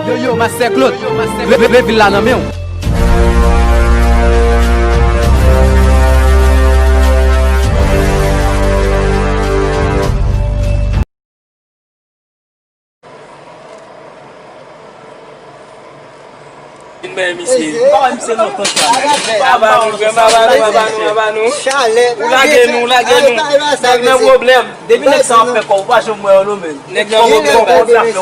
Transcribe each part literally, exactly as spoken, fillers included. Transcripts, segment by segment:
Yo, yo, Mastè Claude, le, le, le vil la nan men w. Vin bay misye. M pa wè misye lontan sa. M pa ba nou, m pa ba nou, m pa ba nou, m pa ba nou. Chalè. Ou lage nou, ou lage nou. Nèg nan pwoblèm. Depi nèg sa ap fè kòb, ou pa janm wè yo non, men. Nèg nan pwoblèm,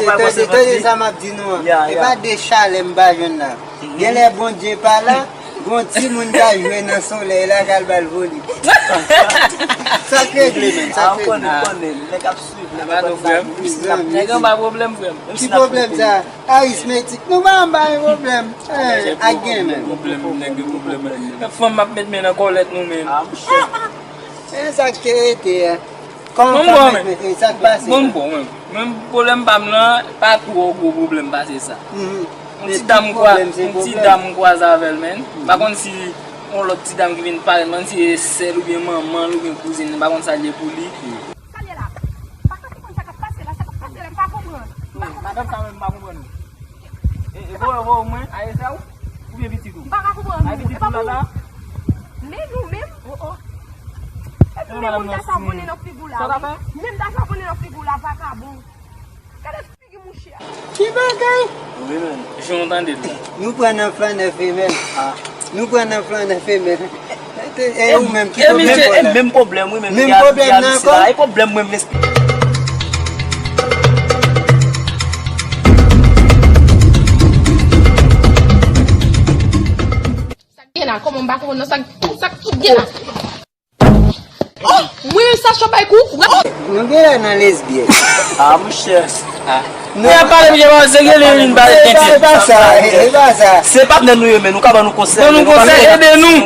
ou pa wè se sa m ap di nou an. E pa de chalè m pa jwenn la. Genlè Bondye pa la, gon timoun ka jwe nan solèy la, k al ba l vole. Sa k regle, men, sa k regle. Konnen, konnen, nèg ap swiv, nèg ap swiv. Nèg anba pwoblèm, frè m. Ki pwoblèm sa? Arismetik. Nou pa anba yon pwoblèm. Eh, ak gen, men. Pwoblèm, nèg gen pwoblèm. Fanm ap met men nan kòlèt nou, men. Ah, monchè. E sa k te rete a. Kòman w ap met men? E sa k pase la? Bon, bon, men, men pwoblèm pa m lan, pa twò gwo pwoblèm pase sa. Mhm. Yon ti dam m kwa-, yon ti dam m kwaze avè l, men. M pa konn si yon lòt ti dam ki vin parèt, m pa konn si se sè l oubyen manman l oubyen kouzin l, m pa konn sa l ye pou li. Sa l ye la? M pa ka konprann sa k ap pase la, sa k ap pase la, m pa konprann. M pa konprann. Madanm sa menm, m pa konprann ou. E, e, voye, voye mwen, a e sè w? Oubyen pitit ou? M pa ka konprann ou. A e pitit ou la la? Men nou menm. Oh, oh. Epi men moun ta savone nan figi w la, wi. Menm ta savone nan figi w la, vakabon. Gade figi mouche a. Ki bagay? Wi, men. Jan w tande l la. Nou pran nan flannè femèl. Ah. Nou pran nan flannè femèl. E ou menm ki pwoblèm? E menm pwoblèm, wi, menm. Menm pwoblèm nan ankò? E pwoblèm mwen, m lespri. Sa k gen la? Kòman m pa konprann nan sa k, sa k tout gen la? Oh, mwen sa chòp bay kou. Nou genlè nan lesbyèn. Ah, monchè. Ah. Nou ap pale, misye pa serye, li vin pale. E pa, e pa sa, e pa sa. Se patnè nou ye, men nou ka ban nou konsèy. Ban nou konsèy, ede nou.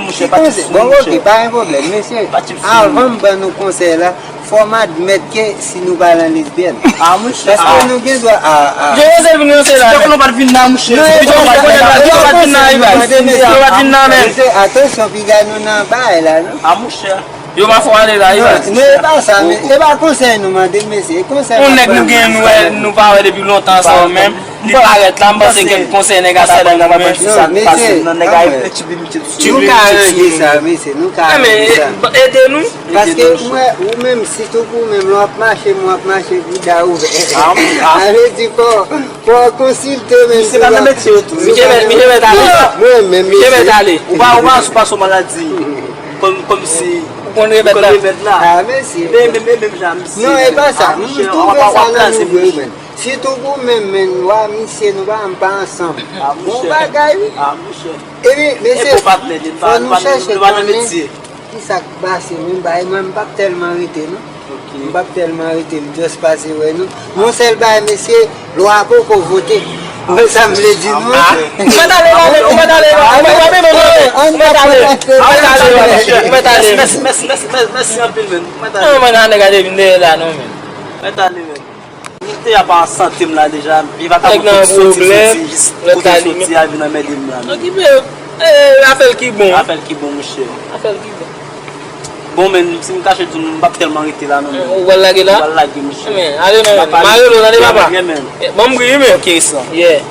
Bon, ok, pa gen pwoblèm, mesye. Avan m ban nou konsèy la, fò m admèt ke si nou pa nan lesbyèn. Ah, monchè. Èske nou gen dwa a, a. Yo, se vin ranse la. Yo pa t vin nan, monchè. Yo pa t vin nan, men. Atansyon, piga nou nan bagay la, non? Ah, monchè. Yo pa fè w ale la, Ivan. Non, e pa sa, men e pa konsèy nou mande, mesye, e konsèy. Yon nèg nou gen, nou wè, nou pa wè depi lontan ansanm menm. Li parèt la, m panse gen konsèy nèg a sèl nan men. Non, mesye, nou ka regle sa, mesye, nou ka regle sa. Ede nou. Paske mwen, ou menm, sitou pou ou menm, lè w ap mache, mwen ap mache, bouda ouvè. Sa vle di fò, fò w konsilte menm. Misye pa nan metye yo tou. Misye mèt, misye mèt ale. Mwen menm, misye mèt ale. Ou pa, ou pa sou pa sou maladi. Kòm, kòm si ou konn remèd la. Ah, mèsi. Men, men, men, menm jan misye. Non, e pa sa. M twouve sa nan nou vre, men. Sitou pou menm, men, wa misye, nou pa, m pa ansanm. Ah, monchè. Bon bagay, wi. Ah, monchè. Epi, mesye, fò nou chèche konnen ki sa k pase, men, bay mwen, m p ap tèlman rete, non. M p ap tèlman rete, m just pase wè nou. Yon sèl bagay, mesye, lwa poko vote. Ou wè sa m vle di nou? Ou mèt ale la, men, ou mèt ale la. Ou mèt ale, ou mèt ale. Ou mèt ale, ou mèt ale. Mèsi, mèsi, mèsi, mèsi, mèsi anpil, men. Ou mèt ale. Non, men, nèg a te vin dèyè la, non, men. Ou mèt ale, men. Mwen te ap an sante m la deja, epi pa ka pou tout soti, soti, jis kote m soti a vin anmède m la, men. Okipe yo. Eh, afè l ki bon. Afè l ki bon, monchè. Afè l ki bon. Bon, men, si m kache di w, m p ap tèlman rete la, non, men. Ou pral lage la? M pral lage, monchè. Men, ale non, men. Mare lo, tande papa. Ban m bri, men. Ok, sa. Yeah.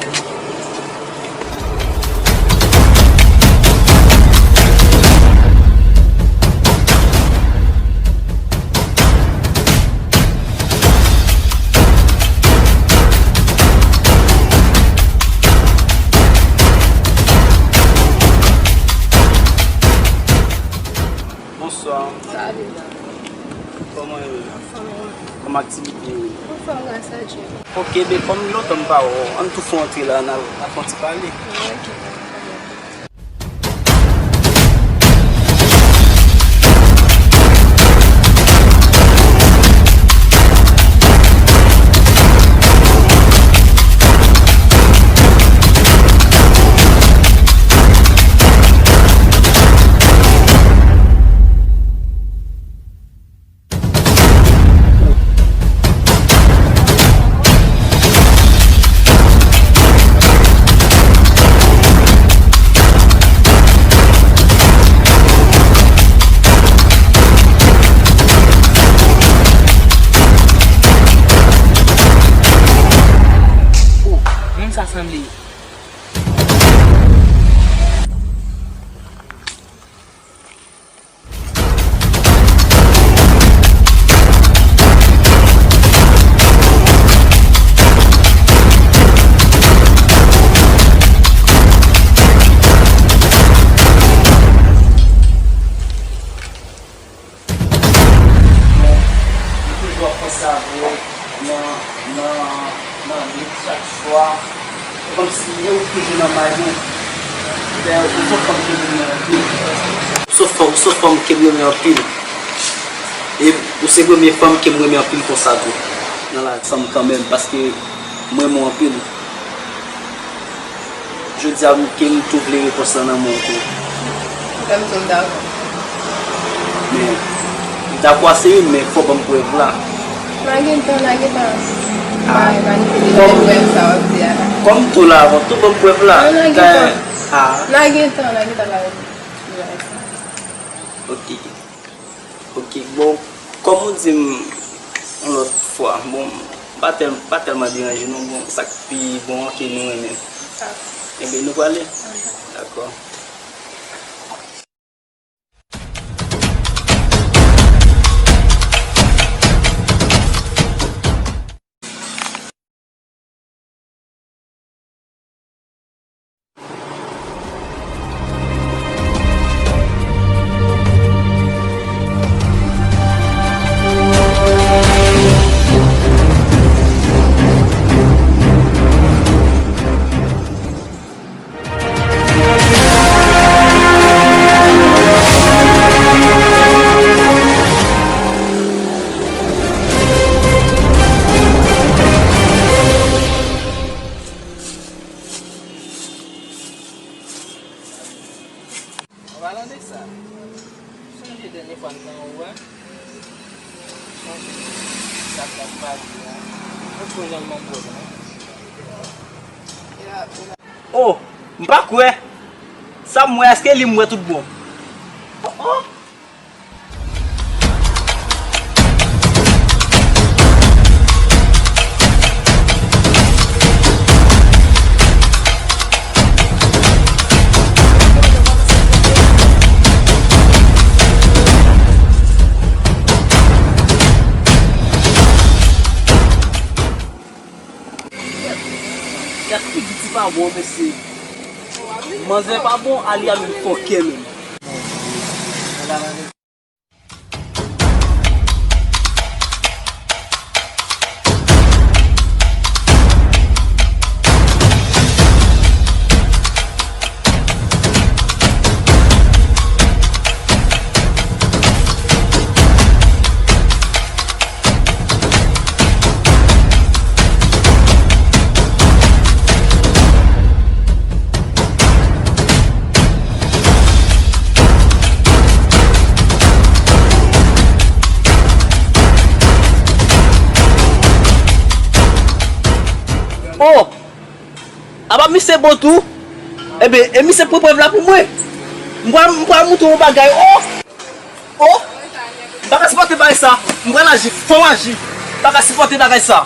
Bonswa. Salut. Kòman yo ye? Anfòm, wi. Kòman aktivite yo ye? Anfòm, gras a Dye. Ok, ben, kòm lontan m pa wè w, ann tou fè yon antre la, n a, n a fè yon ti pale. Ok. Sa sanble. Mwen toujou ap panse avè w nan, nan, nan lit chak swa. Se kòmsi ou toujou nan may mwen. Dayè, ou se yon fanm ke m renmen anpil. Ou se yon fanm, ou se yon fanm ke m renmen anpil. E ou se premye fanm ke m renmen anpil konsa tou. Nan lavi m kanmenm, paske m renmen w anpil. Jodi a, m ke m tou vle repons lan nan men w tou. Kòm tou m dakò. Men, m dakò a se youn, men fò w ban m prèv la. N a gen tan, n a gen tan. Ah. Bay manipile nan prèv sa w ap di a la. Kòm tou la, bon, tou ban m prèv la. Non, n a gen tan. Ah. N a gen tan, n a gen tan la. Ok. Ok, bon, kòm ou di m yon lòt fwa, bon, m pa tèl-, pa tèlman deranje nou, bon, sa k pi bon an ke nou renmen. Sa. Enben, nou prale? Dakò. An palan de sa, sonje dènye fwa m nan ou a? Sonje sa k t ap pase a? Mwen konn nan manm pwòp mwen. Oh, m pa kwè. Sa m wè, èske li m wè tout bon? Oh, oh. Gad figi ti pa bon, mesye. Manzè pa bon, Alia menm fòkè menm. Oh! Apa misye bon tou? Enben, e misye pran prèv la pou mwen. M pral, m pral montre w yon bagay. Oh! Oh! M pa ka sipòte bagay sa. M pral aji. Fò m aji. M pa ka sipòte bagay sa.